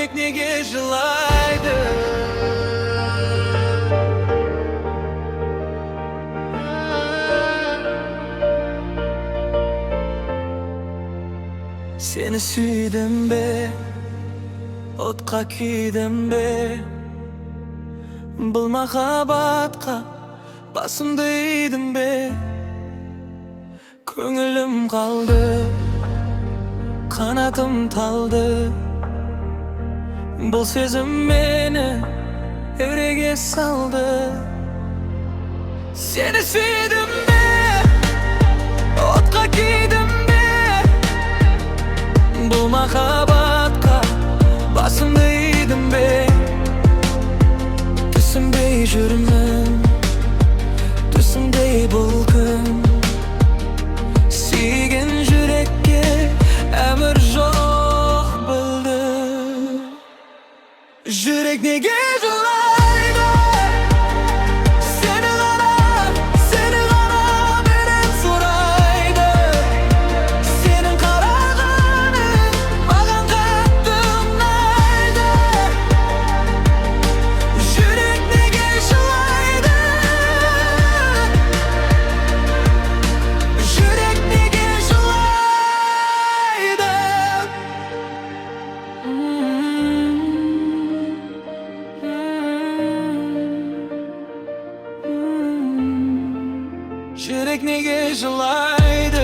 Жүрек неге жылайды? Сені сүйдім бе, отқа күйдім бе? Бұл махаббатқа басымды идім бе? Көңілім қалды, қанатым талды. Бұл сезім мені әуреге салды. Сені сүйдім бе, отқа күйдім бе? Бұл махаббатқа басымды идім бе? Түсінбей жүрмін, түсімде бұл күн. Сүйген жүрекке әмір жоқ, білдім. Жүрек неге жылайды? Сені ғана, сені ғана менен сұрайды. Сенің қарағаның маған қатты ұнайды. Жүрек неге жылайды? Жүрек неге жылайды? Жүрек неге жылайды?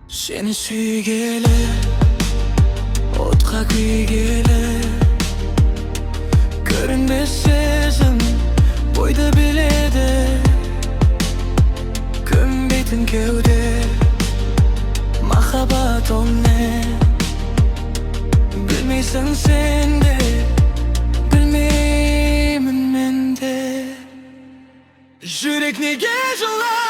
Сені сүйгелі, отқа күйгелі, көрінбес сезім бойды биледі. Көнбейтін кеуде, махаббат ол не? Білмейсің сен де, білмеймін мен де. Жүрек неге жылайды?